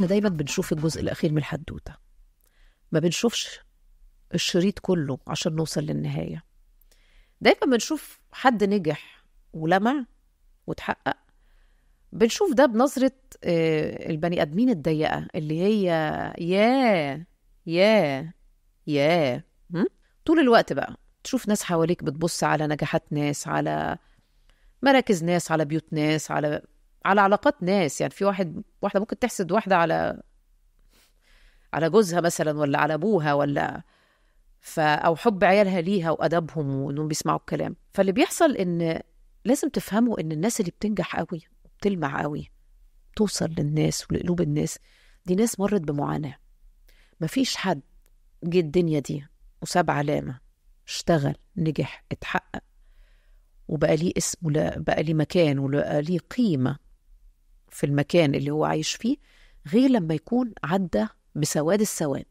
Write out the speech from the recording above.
احنا دايما بنشوف الجزء الأخير من الحدوتة، ما بنشوفش الشريط كله عشان نوصل للنهاية. دايما بنشوف حد نجح ولمع وتحقق، بنشوف ده بنظرة البني آدمين الضيقة اللي هي يا يا يا طول الوقت بقى تشوف ناس حواليك بتبص على نجاحات ناس، على مراكز ناس، على بيوت ناس، على علاقات ناس. يعني في واحدة ممكن تحسد واحدة على جوزها مثلا، ولا على أبوها، ولا أو حب عيالها ليها وأدبهم وإنهم بيسمعوا الكلام. فاللي بيحصل إن لازم تفهموا إن الناس اللي بتنجح قوي بتلمع قوي توصل للناس ولقلوب الناس، دي ناس مرت بمعاناة. مفيش حد جه الدنيا دي وساب علامة، اشتغل، نجح، اتحقق، وبقى ليه اسم، ولا بقى ليه مكان، ولا ليه قيمة في المكان اللي هو عايش فيه، غير لما يكون عدى بسواد السواد.